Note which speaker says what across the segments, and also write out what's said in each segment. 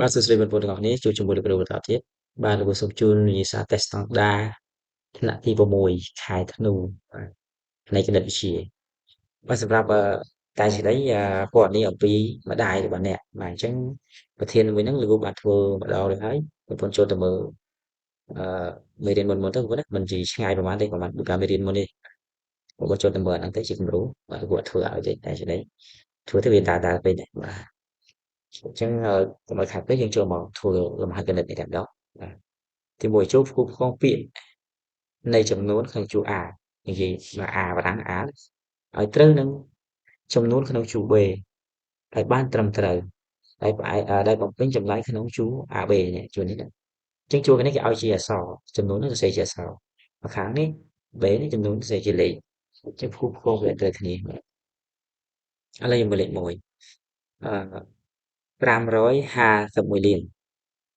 Speaker 1: បាទសួស្តីបងប្អូនទាំងអស់គ្នាជួបជាមួយលោកគ្រូបន្តទៀតបាទលោកគ្រូសូមជូនវិញ្ញាសាតេស្តស្តង់ដាថ្នាក់ទី6ខែធ្នូបាទផ្នែកគណិតវិទ្យាបាទសម្រាប់តែសេចក្តីព័ត៌មានអំពីម្ដាយរបស់អ្នកបាទអញ្ចឹងប្រធានមួយហ្នឹងលោកគ្រូបានធ្វើម្ដងរួចហើយបងប្អូនចូលទៅមើលអឺមេរៀនមុនមុនទៅបងប្អូនណាមិនជាឆ្ងាយប្រហែលទេប្រហែលដូចការមេរៀនមុននេះបងប្អូនចូលទៅមើលអាហ្នឹងទៅជាគំរូបាទលោកគ្រូអត់ធ្វើឲ្យទេតែសេចក្តីធ្វើទៅវាតាតាពេកដែរបាទអញ្ចឹងកុំឲ្យខាត់ពេកយើងចូលមកធ្វើលំហាត់គណិតនេះតែម្ដងបាទទី1ចូលផ្គូផ្គងពាក្យនៃចំនួនក្នុងជួរ A និយាយមក A បារាំង A ឲ្យត្រូវនឹងចំនួនក្នុងជួរ B ឲ្យបានត្រឹមត្រូវហើយផ្អែកដែលបំពេញចម្លើយក្នុងជួរ AB នេះជួរនេះណាអញ្ចឹងជួរនេះគេឲ្យជាអក្សរចំនួននោះសរសេរជាអក្សរមកខាងនេះ B នេះចំនួនសរសេរជាលេខអញ្ចឹងផ្គូផ្គងវាត្រូវគ្នាបាទឥឡូវយើងមើលលេខ1អឺ551លាន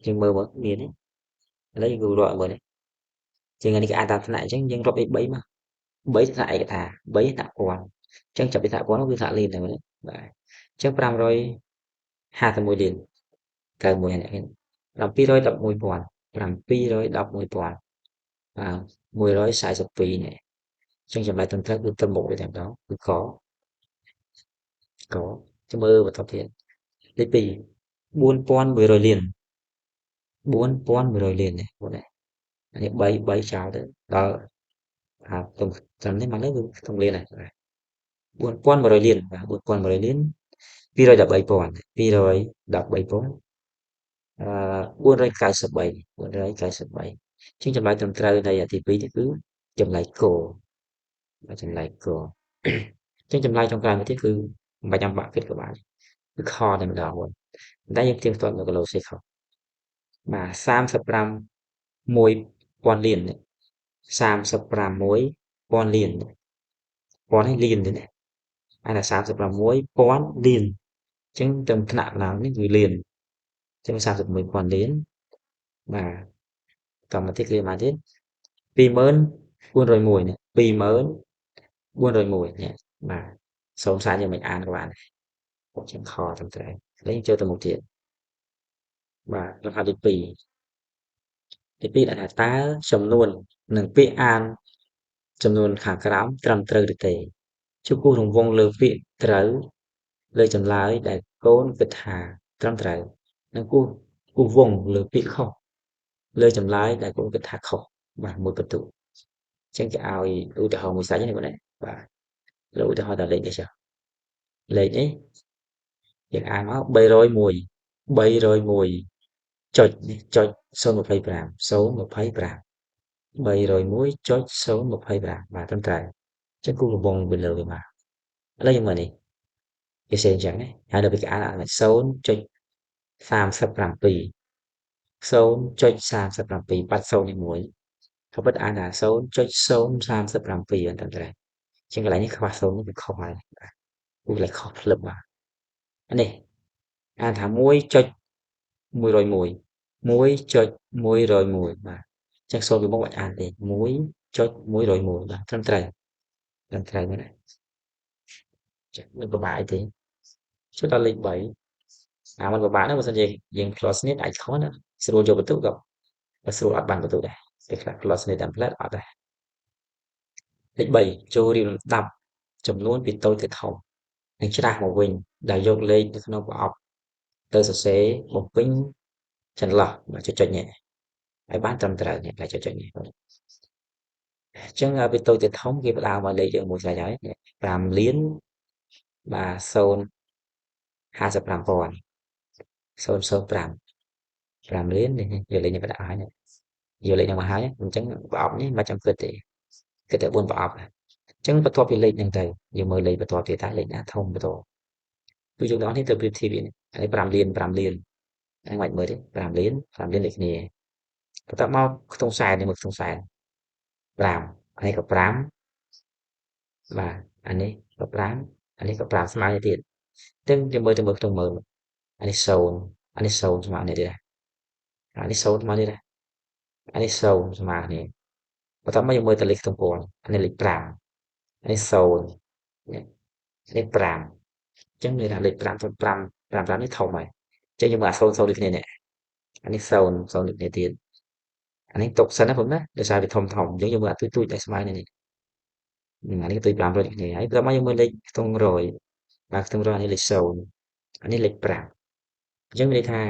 Speaker 1: យើងមើលមកមានទេឥឡូវយើងគូរាប់មើលនេះជាងនេះគេអានតាមថ្នាក់អញ្ចឹងយើងរាប់លេខ3មក3ថ្នាក់ឯកថា3ថ្នាក់ពាន់អញ្ចឹងចាប់ពីថ្នាក់ពាន់គឺថ្នាក់លានហ្នឹងណាបាទអញ្ចឹង551លានត្រូវមួយនេះ711,000 711,000បាទ142នេះអញ្ចឹងចម្លើយត្រឹមត្រូវគឺត្រឹមមុខវាតែម្ដងគឺកកចាំមើលបន្តទៀតលេខ2 4100លាន4100លាននេះបងនេះអានេះ3 3ចោលទៅដល់អាត្រឹមត្រឹមនេះមកលើគឺក្នុងលានហើយ4100លានបាទ4100លាន213,000 213,000អឺ493 493ជាងចម្លើយត្រឹមត្រូវនៃទី2នេះគឺចម្លើយកបាទចម្លើយកអញ្ចឹងចម្លើយចុងក្រោយមួយទៀតគឺមិនបាច់ចាំបាក់គិតក៏បានគឺខតែម្ដងបងតែយើងផ្ទៀងផ្ទាត់នៅគីឡូសេខុសបាទ35 1000លាន35 1000លានពាន់នេះលានទេណាអានថា36,000លានអញ្ចឹងទៅថ្នាក់ឡើងនេះគឺលានអញ្ចឹង31,000លានបាទតមកទៀតគឺមកទៀត20401នេះ20401នេះបាទសូមសារយើងមិនអានក៏បានដែរអញ្ចឹងខត្រឹមត្រូវឥឡូវចូលទៅមុខទៀតបាទលំហាត់ទី2ទី2ដាក់ថាតើចំនួននិងពាក្យអានចំនួនខាងក្រោមត្រឹមត្រូវឬទេជួបគូសរង្វង់លើពាក្យត្រូវលើចម្លើយដែលកូនគិតថាត្រឹមត្រូវនិងគូសគូសវងលើពាក្យខុសលើចម្លើយដែលកូនគិតថាខុសបាទមួយបន្ទុកអញ្ចឹងគេឲ្យឧទាហរណ៍មួយសាច់នេះបងណាបាទលើឧទាហរណ៍ដល់លេខនេះចុះលេខនេះយើងអានមក301 301ចុចនេះចុច025 025 301.025បាទត្រឹមត្រូវអញ្ចឹងគូរង្វង់វាលើវាមកឥឡូវយើងមើលនេះគេសេអញ្ចឹងណាហើយដល់ពេលគេអានអាន0.37 0.37បាត់0នេះមួយក៏ពិតអានថា0.037ត្រឹមត្រូវជាងកន្លែងនេះខ្វះ0នេះវាខុសហើយបាទគូកន្លែងខុសផ្លឹបបាទនេះអានថា1.101 1.101បាទចឹងសូន្យពីមុខបាច់អានទេ1.101បាទត្រឹមត្រូវត្រឹមត្រូវណាចាមិនពិបាកអីទេចូលដល់លេខ3អាមិនពិបាកណាបើសិនជាយើងផ្លោះស្នៀតអាចខុសណាស្រួលយកបន្ទុកក៏បើស្រួលអត់បានបន្ទុកដែរពេលខ្លះផ្លោះស្នៀតតាមផ្លែតអត់ដែរលេខ3ចូលរៀបលំដាប់ចំនួនពីតូចទៅធំនិងច្រាស់មកវិញដែលយកលេខនៅក្នុងប្រអប់ទៅសរសេរបំពេញចន្លោះបាទចុចចុចនេះឲ្យបានត្រឹមត្រូវនេះតែចុចចុចនេះអញ្ចឹងពីតូចទៅធំគេផ្ដើមមកលេខយើងមួយស្រេចហើយ5លានបាទ0 55,000 005 5លាននេះយកលេខនេះបដាក់ឲ្យនេះយកលេខនេះមកហើយអញ្ចឹងប្រអប់នេះមិនចាំគិតទេគិតតែ4ប្រអប់អញ្ចឹងបន្ទាប់ពីលេខហ្នឹងទៅយើងមើលលេខបន្ទាប់ទៀតតើលេខណាធំបន្ទាប់គឺយើងទាំងអស់នេះទៅប្រៀបធៀបវានេះ5លាន5លានហ្នឹងមិនមើលទេ5លាន5លានដូចគ្នាបន្ទាប់មកខ្ទង់សែននេះមើលខ្ទង់សែន5អានេះក៏5បាទអានេះក៏5អានេះក៏5ស្មើទៀតអញ្ចឹងយើងមើលទៅមើលខ្ទង់មើលអានេះ0អានេះ0ស្មើនេះទៀតអានេះ0ស្មើនេះដែរអានេះ0ស្មើគ្នាបន្ទាប់មកយើងមើលទៅលេខខ្ទង់ពាន់អានេះលេខ5អានេះ0នេះ5អញ្ចឹងមានថាលេខ5 5 5 5នេះធំហើយ ចឹងយើងមើលអា0 0ដូចគ្នានេះអានេះ0 0ដូចគ្នាទៀតអានេះទុកសិនណាបងណាដោយសារវាធំធំអញ្ចឹងយើងមើលអាទូចទូចដែលស្មើនេះអានេះទូច500ដូចគ្នាហើយបន្ទាប់មកយើងមើលលេខខ្ទង់100បាទខ្ទង់100អានេះលេខ0អានេះលេខ5អញ្ចឹងមានន័យថា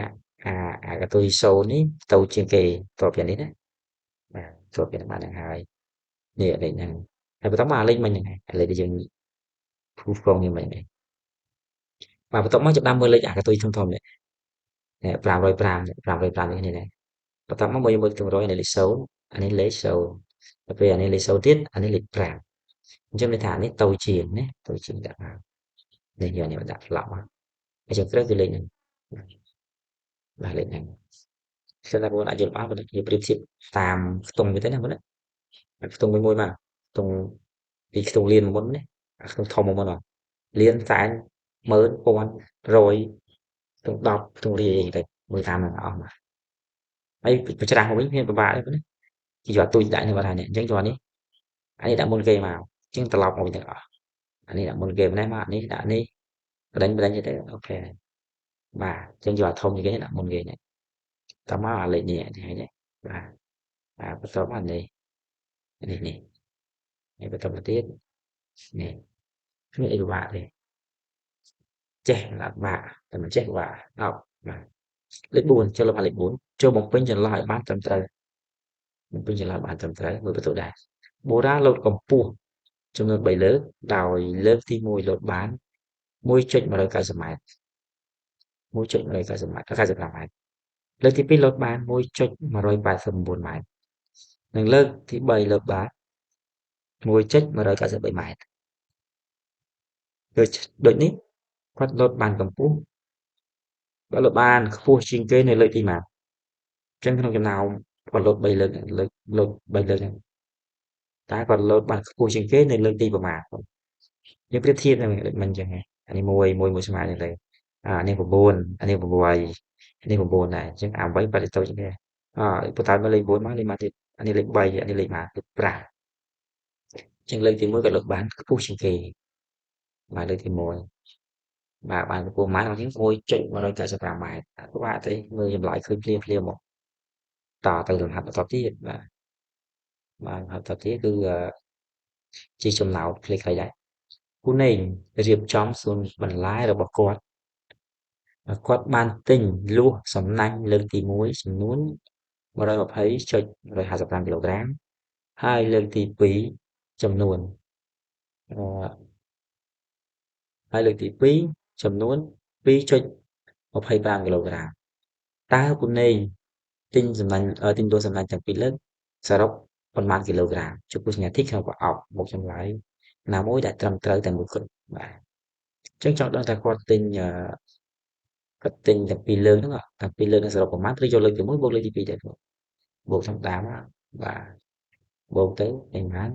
Speaker 1: អាកតុយ0នេះតូចជាងគេតបពីនេះណាបាទតបពីបានហ្នឹងហើយនេះលេខហ្នឹងហើយបន្ទាប់មកអាលេខមិញហ្នឹងហើយអាលេខដែលយើងផ្គូផ្គងនេះមិញនេះបាទបន្ទាប់មកចាប់ដើមមើលលេខអាកតុយធំធំនេះនេះ505 505នេះនេះបន្ទាប់មកមើលមើលខ្ទង់100អានេះលេខ0អានេះលេខ0ដល់ពេលអានេះលេខ0ទៀតអានេះលេខ5អញ្ចឹងន័យថានេះតូចជាងណាតូចជាងដាក់មកនេះយកនេះដាក់ផ្លប់មកហើយចុងក្រោយគឺលេខហ្នឹងបាទលេខហ្នឹងខ្ញុំថាបងអាចយល់បានបើយើងប្រៀបធៀបតាមខ្ទង់វាទៅណាបងណាខ្ទង់មួយមួយមកខ្ទង់ពីខ្ទង់លានមុនណាខ្ទង់ធំមុនមកលានសែនម៉ឺនពាន់រយខ្ទង់10ខ្ទង់រាយអីទៅមើលតាមហ្នឹងអស់មកហើយប្រច្រាស់មកវិញមានពិបាកទេបងណាគេយកទូចដាក់នេះបាត់ហើយនេះអញ្ចឹងយកនេះអានេះដាក់មុនគេមកអញ្ចឹងត្រឡប់មកវិញទាំងអស់អានេះដាក់មុនគេម្នេះមកអានេះដាក់នេះបដិញបដិញទៅអូខេបាទអញ្ចឹងយកអាធំជាងគេដាក់មុនគេនេះតមកអាលេខនេះនេះនេះបាទបាទបន្ទាប់មកនេះនេះនេះហើយបន្តមកទៀតនេះគ្មានអីពិបាកទេចេះមិនបាក់តែមិនចេះពិបាកអត់បាទលេខ4ចូលមកលេខ4ចូលបំពេញចន្លោះឲ្យបានត្រឹមត្រូវបំពេញចន្លោះបានត្រឹមត្រូវមើលបន្ទុកដែរបូរ៉ាលោតកម្ពស់ចំនួន3លើកដោយលើកទី1លោតបាន 1.190 ម៉ែត្រ 1.190 ម៉ែត្រ95ម៉ែត្រលើកទី2លោតបាន 1.189 ម៉ែត្រនិងលើកទី3លោតបាន 1.193 ម៉ែត្រដូចនេះគាត់លោតបានកម្ពស់គាត់លោតបានខ្ពស់ជាងគេនៅលើកទីម៉ានអញ្ចឹងក្នុងចំណោមគាត់លោត3លើកលើកលោត3លើកហ្នឹងតើគាត់លោតបានខ្ពស់ជាងគេនៅលើកទីប្រមាណយើងប្រៀបធៀបនឹងដូចមិនអញ្ចឹងអានេះ1 1 1ស្មើអញ្ចឹងទៅអានេះ9អានេះ8នេះ9ដែរអញ្ចឹងអា8បាត់ទៅជាងគេអើប៉ុន្តែមកលេខ9មកលេខមកទៀតអានេះលេខ3អានេះលេខមកលេខ5អញ្ចឹងលើកទី1ក៏លើកបានខ្ពស់ជាងគេបាទលើកទី1បាទបានកម្ពស់ម៉ែត្រជាង 1.195 ម៉ែត្រអត់បាក់ទេមើលចម្លើយឃើញភ្លាមភ្លាមមកតទៅលំហាត់បន្តទៀតបាទបាទលំហាត់បន្តទៀតគឺជាចំណោទខ្លីៗដែរគូណេងរៀបចំសួនបន្លែរបស់គាត់គាត់បានទិញលួសសំណាញ់លើកទី1ចំនួន 120.155 គីឡូក្រាមហើយលើកទី2ចំនួនហើយលើកទី2ចំនួន 2.25 គីឡូក្រាមតើពូណេងទិញសំណាញ់ទិញលួសសំណាញ់ទាំងពីរលើកសរុបប៉ុន្មានគីឡូក្រាមចំពោះសញ្ញាធីក្នុងប្រអប់មកចម្លើយណាមួយដែលត្រឹមត្រូវតែមួយគត់បាទអញ្ចឹងចង់ដឹងថាគាត់ទិញទាំងពីរលើកហ្នឹងទាំងពីរលើកនឹងសរុបប្រមាណត្រូវយកលើកទី1បូកលើកទី2ទៅបូកធម្មតាមកបាទបូកទៅឯងបាន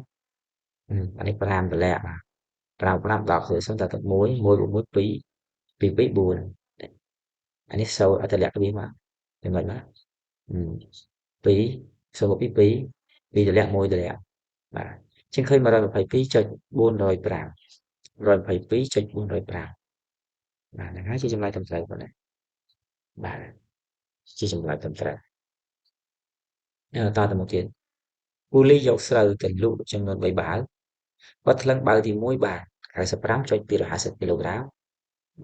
Speaker 1: អានេះ5តម្លាក់បាទ5 5 10គឺសុទ្ធតែ1 1 1 2 2 2 4អានេះ0អត់តម្លាក់វាមកតែមិនបាទ2 0 2 2 2តម្លាក់1តម្លាក់បាទជាងឃើញ 122.405 122.405 បាទហ្នឹងហើយជាចម្លើយត្រឹមត្រូវបងណាបាទជាចម្លើយត្រឹមត្រូវតទៅមកទៀតពូលីយកស្រូវទៅលក់ចំនួន3បាវគាត់ថ្លឹងបាវទី1បាន 95.250 គីឡូក្រាម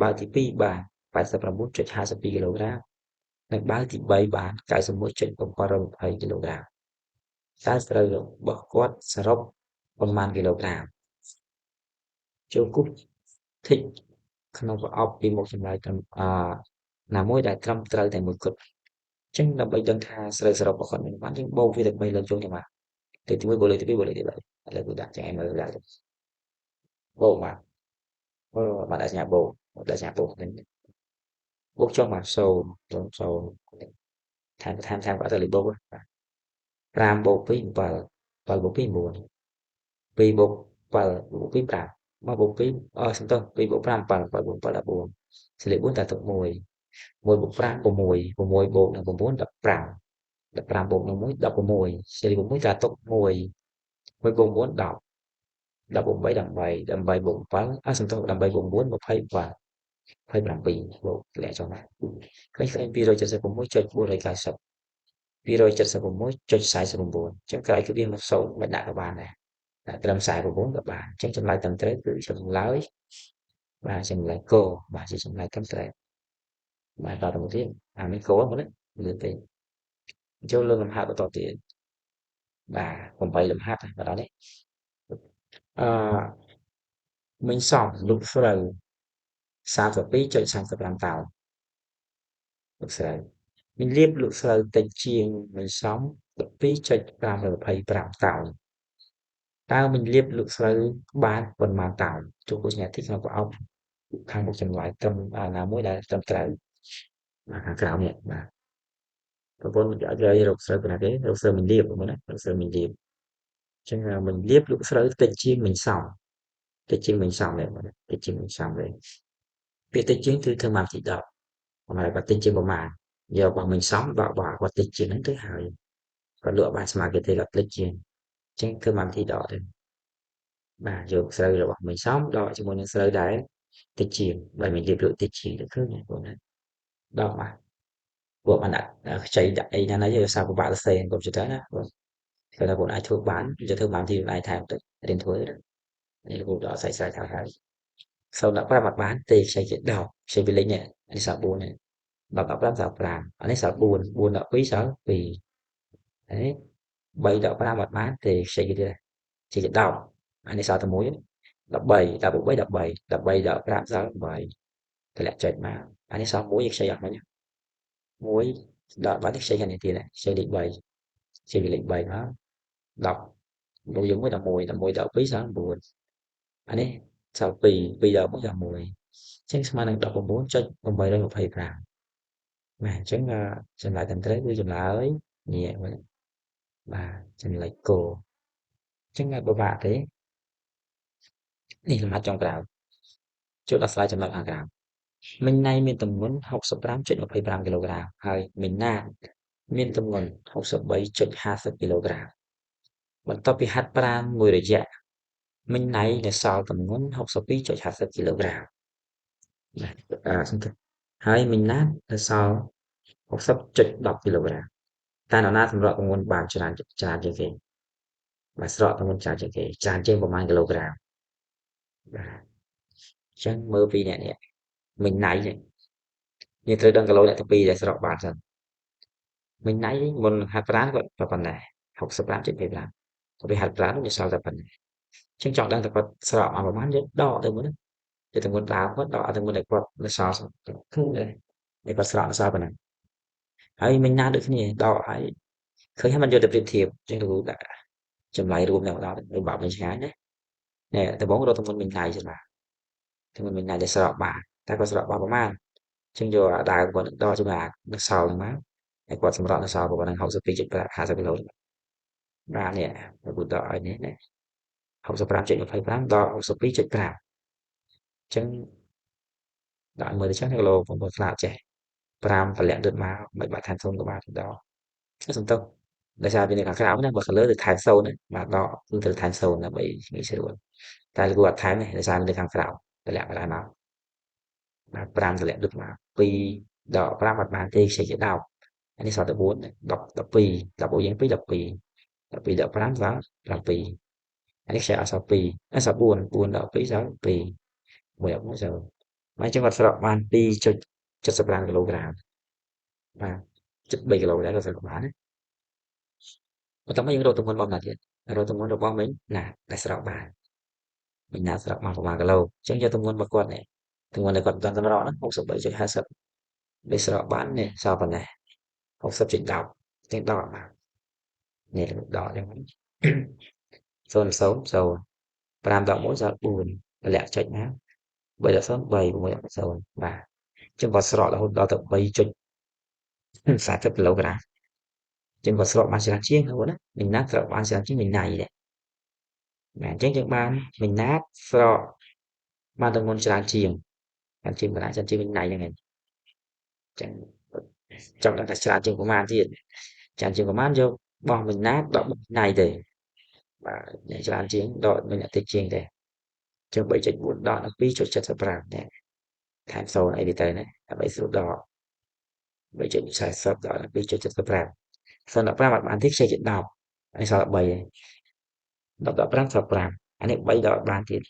Speaker 1: បាវទី2បាន 89.52 គីឡូក្រាមនិងបាវទី3បាន 91.720 គីឡូក្រាមតើស្រូវរបស់គាត់សរុបប៉ុន្មានគីឡូក្រាមចូលគូសធីកក្នុងប្រអប់ពីមុខចម្លើយត្រឹមណាមួយដែលត្រឹមត្រូវតែមួយគត់អញ្ចឹងដើម្បីដឹងថាស្រូវសរុបរបស់គាត់មានប៉ុន្មានយើងបូកវាទៅ3លើកចូលទៅមកលើកទី1បូកលើកទី2បូកលើកទី3ឥឡូវគឺដាក់ចឹងឯងមើលដាក់បូកមកបាទដាក់សញ្ញាបូកដាក់សញ្ញាបូកនេះបូកចុះមក0 0 0ថែមថែមថែមក៏អត់ទៅលេខបូកបាទ5បូក2 7 7បូក2 9 2បូក7បូក2 5មកបូក2អឺសំទោស2បូក5 7 7បូក7 14សេលេខ4តែទុក1 1បូក5 6 6បូកនឹង9 15 15បូកនឹង1 16សេលេខ6តែទុក1 1បូក9 10 10បូក8 18 18បូក7អឺសំទោស18បូក9 27 27បូកធ្លាក់ចុះមកឃើញ276.490 276.49អញ្ចឹងក្រោយគឺវាមក0មិនដាក់ក៏បានដែរដាក់ត្រឹម49ក៏បានអញ្ចឹងចម្លើយត្រឹមត្រូវគឺចម្លើយបាទចម្លើយកបាទជាចម្លើយត្រឹមត្រូវបាទតទៅមុខទៀតអានេះកមកណាលឿនពេកចូលលើលំហាត់បន្តទៀតបាទ8លំហាត់បាទដល់នេះអឺមិញសំលុបស្រូវ 32.35 តោនលុបស្រូវមិញលៀបលក់ស្រូវតិចជាងមិញសំ 12.525 តោនតើមិញលៀបលក់ស្រូវបានប៉ុន្មានតោនជួបសញ្ញាតិចក្នុងប្រអប់ខាងមុខចម្លើយត្រឹមណាមួយដែលត្រឹមត្រូវបាទខាងក្រោមនេះបាទប្រពន្ធឲ្យរកស្រូវប៉ុណ្ណាគេរកស្រូវមិញលៀបបងណារកស្រូវមិញលៀបអញ្ចឹងមិញលៀបលក់ស្រូវតិចជាងមិញសំតិចជាងមិញសំដែរបងណាតិចជាងមិញសំដែរពាក្យតិចជាងគឺធ្វើមកទី10ប្រហែលបើតិចជាងប្រមាណយករបស់មិញសំដករបស់គាត់តិចជាងហ្នឹងទៅហើយគាត់លក់បានស្មើគេទេគាត់តិចជាងអញ្ចឹងធ្វើមកទីដកទៅបាទយកស្រូវរបស់មិញសំដកជាមួយនឹងស្រូវដែរតិចជាងបើមិញលៀបលក់តិចជាងទៅឃើញបងណាដកមកពួកបានដាក់ខ្ចីដាក់អីណាណាយកសារពិបាកសរសេរកុំព្យូទ័រណាបងគាត់ថាបងអាចធ្វើបានจะធ្វើបានទីខ្លួនឯងថែមទៅរៀនធ្វើនេះលោកដកសាច់ស្រ័យថាហើយ0ដល់5អត់បានទេខ្ចីគេ10ខ្ចីពីលេខនេះនេះសល់4នេះ10ដល់5សល់5អានេះសល់4 4ដល់2សល់2នេះ3ដល់5អត់បានទេខ្ចីគេទៀតខ្ចីគេ10អានេះសល់តែ1 13 18 13 13ដល់5សល់8តម្លាក់ចុចមកអានេះសល់1ខ្ចីអត់មិញ1ដល់បាត់នេះខ្ចីខាងនេះទៀតខ្ចីលេខ3ខ្ចីពីលេខ3មក10មកយក1ដល់1 11ដល់2សល់9អានេះសល់2 2ដល់1ដល់1អញ្ចឹងស្មើនឹង 19.825 បាទអញ្ចឹងចម្លើយត្រឹមត្រូវគឺចម្លើយនេះបាទចម្លើយគោអញ្ចឹងអត់ពិបាកទេនេះលំហាត់ចុងក្រោយចូលដោះស្រាយចំណុចខាងក្រោមមិញណៃមានទម្ងន់ 65.25 គីឡូក្រាមហើយមិញណាតមានទម្ងន់ 63.50 គីឡូក្រាមបន្ទាប់ពីហាត់ប្រាណមួយរយៈមិញណៃនៅសល់ទម្ងន់ 62.50 គីឡូក្រាមបាទសំទោសហើយមិញណាតនៅសល់ 60.10 គីឡូក្រាមតែនរណាសម្រក់ទម្ងន់បានច្រើនច្រើនជាងគេបាទស្រកទម្ងន់ច្រើនជាងគេច្រើនជាងប្រមាណគីឡូក្រាមបាទអញ្ចឹងមើលពីអ្នកនេះមិញណៃនេះយើងត្រូវដឹងគីឡូអ្នកទី2ដែលស្រកបានសិនមិញណៃមុនហាត់ប្រាណគាត់ប៉ុណ្ណេះ 65.25 ទៅពេលហាត់ប្រាណវាសល់តែប៉ុណ្ណេះអញ្ចឹងចង់ដឹងថាគាត់ស្រកមកប្រហែលយើងដកទៅមុនណាទៅទម្ងន់ដើមគាត់ដកទម្ងន់ដែលគាត់នៅសល់ឃើញដែរគាត់ស្រកនៅសល់ប៉ុណ្ណឹងហើយមិញណាដូចគ្នាដកហើយឃើញហើយมันយកទៅប្រៀបធៀបអញ្ចឹងលោកដាក់ចម្លើយរួមតែម្ដងទៅបាក់វិញឆ្ងាយណានេះដំបូងរកទម្ងន់មិញណៃសិនបាទទម្ងន់មិញណៃដែលស្រកបានតែគាត់ស្រកបានប្រហែលអញ្ចឹងយកអាដើមគាត់ដកជាមួយអានៅសល់ហ្នឹងមកហើយគាត់សម្រាប់នៅសល់ប៉ុណ្ណឹង 62.50 គីឡូបាទនេះលោកដកឲ្យនេះណា 65.25 ដល់ 62.5 អញ្ចឹងដាក់មើលទៅចឹងគីឡូបងប្អូនខ្លាចចេះ5តម្លាក់ដុតមកមិនបាច់ថែម0ក៏បានដល់សំទោសដោយសារវានៅខាងក្រៅណាបើខាងលើទៅថែម0បាទដកគឺត្រូវថែម0ដើម្បីងាយស្រួលតែលោកអត់ថែមទេដោយសារវានៅខាងក្រៅតម្លាក់មកដែរមកបាទ5តម្លាក់ដុតមក2ដក5អត់បានទេខ្ចីគេ10អានេះសល់តែ4 10 12 10យើង2 12 12ដល់5សល់7អានេះខ្ចីអត់សល់2អត់សល់4 4ដល់2សល់2 1ដល់1សល់បាទអញ្ចឹងគាត់ស្រកបាន 2.75 គីឡូក្រាមបាទ 7.3 គីឡូដែរគាត់ស្រកបានណាបន្ទាប់មកយើងរកទម្ងន់របស់ណាទៀតរកទម្ងន់របស់មិញណាដែលស្រកបានមិញណាស្រកបានប្រហែលគីឡូអញ្ចឹងយកទម្ងន់របស់គាត់នេះទម្ងន់ដែលគាត់មិនទាន់សម្រកហ្នឹង 63.50 ដែលស្រកបាននេះសល់ប៉ុណ្ណេះ 60.10 អញ្ចឹងដកមកនេះដកអញ្ចឹង0 0 0 5ដក1សល់4តម្លាក់ចុចមក3ដក0 3 6ដក0បាទអញ្ចឹងគាត់ស្រករហូតដល់ទៅ 3.40 គីឡូក្រាមអញ្ចឹងគាត់ស្រកបានច្រើនជាងហ្នឹងណាមិញណាស្រកបានច្រើនជាងមិញណៃដែរបាទអញ្ចឹងយើងបានមិញណាស្រកបានទម្ងន់ច្រើនជាងបានជាងប៉ុណ្ណាច្រើនជាងមិញណៃហ្នឹងឯងអញ្ចឹងចង់ដឹងថាច្រើនជាងប្រមាណទៀតច្រើនជាងប្រមាណយកបោះមិញណាដកមិញណៃទេបាទអ្នកច្រើនជាងដកមិញតិចជាងទេអញ្ចឹង 3.4 ដកដល់ 2.75 នេះ ថែម0អីទៅទៅណាដើម្បីស្រួលដក3.40ដល់2.75 0.15អត់បានទេខ្ចីជា10អានេះសល់13ហើយ10ដល់5សល់5អានេះ3ដល់បានទៀត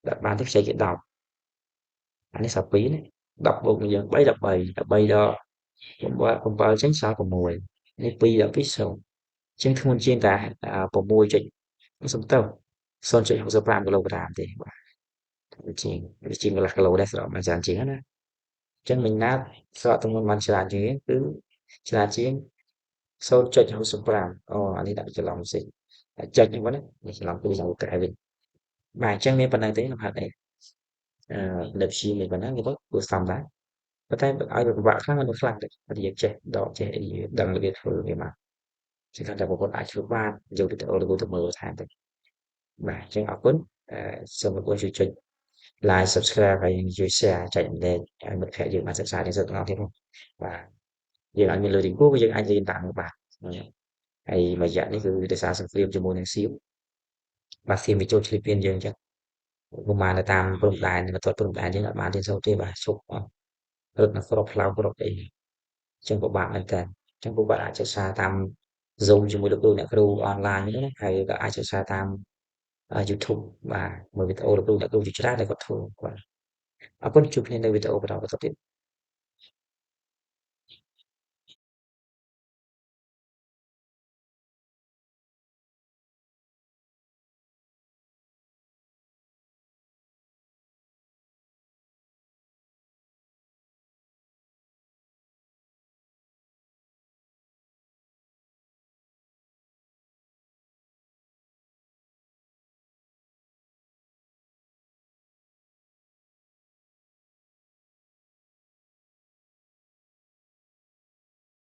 Speaker 1: ដល់បានទេខ្ចីជា10អានេះសល់2ណា10បូកនឹងយើង3 13 13ដល់7 7ចេញសល់6នេះ2ដល់2 0ជាងធ្ងន់ជាងតែ6ចុចសំទោស0.65គីឡូក្រាមទេបាទជាងវាជាងកន្លះគីឡូដែរស្រកបានច្រើនជាងណាអញ្ចឹងមិញណាស្រកទម្ងន់បានច្រើនជាងគឺច្រើនជាង0.65អូអានេះដាក់ច្រឡំផ្សេងចុចហ្នឹងណានេះច្រឡំគឺចង់កែវិញបាទអញ្ចឹងមានប៉ុណ្្នឹងទេលំហាត់អីអឺនៅព្យាមានប៉ុណ្ណឹងគេគួរសមដែរប៉ុន្តែឲ្យពិបាកខ្លាំងមិនខ្លាំងទេតែយើងចេះដកចេះអីដឹងរបៀបធ្វើវាមកសង្ឃឹមថាបងប្អូនអាចធ្វើបានយកវីដេអូលោកទៅមើលថែមទៅបាទអញ្ចឹងអរគុណសូមបងប្អូនជួយចុច like subscribe ហើយជួយ share ចែករំលែកឲ្យមិត្តភ័ក្តិយើងបានសិក្សាទាំងសិទ្ធទាំងអស់ទៀតផងបាទយើងអាចមានលុយទីគូយើងអាចរៀនតាមនោះបាទហើយមួយរយៈនេះគឺដោយសារសង្គ្រាមជាមួយនឹងសៀមបាទសៀមវាចូលឈ្លានពានយើងអញ្ចឹងប្រហែលទៅតាមព្រំដែនបន្ទាត់ព្រំដែនយើងអត់បានរៀនសូត្រទេបាទឈប់អស់រត់នៅក្របផ្លោក្របអីអញ្ចឹងពិបាកមែនតើអញ្ចឹងពួកគាត់អាចសិក្សាតាម Zoom ជាមួយលោកគ្រូអ្នកគ្រូអនឡាញហ្នឹងណាហើយក៏អាចសិក្សាតាម YouTube បាទមើលវីដេអូលោកគ្រូអ្នកគ្រូជាច្រើនដែលគាត់ធ្វើបាទអរគុណជួបគ្នានៅវីដេអូបន្តបន្តទៀត។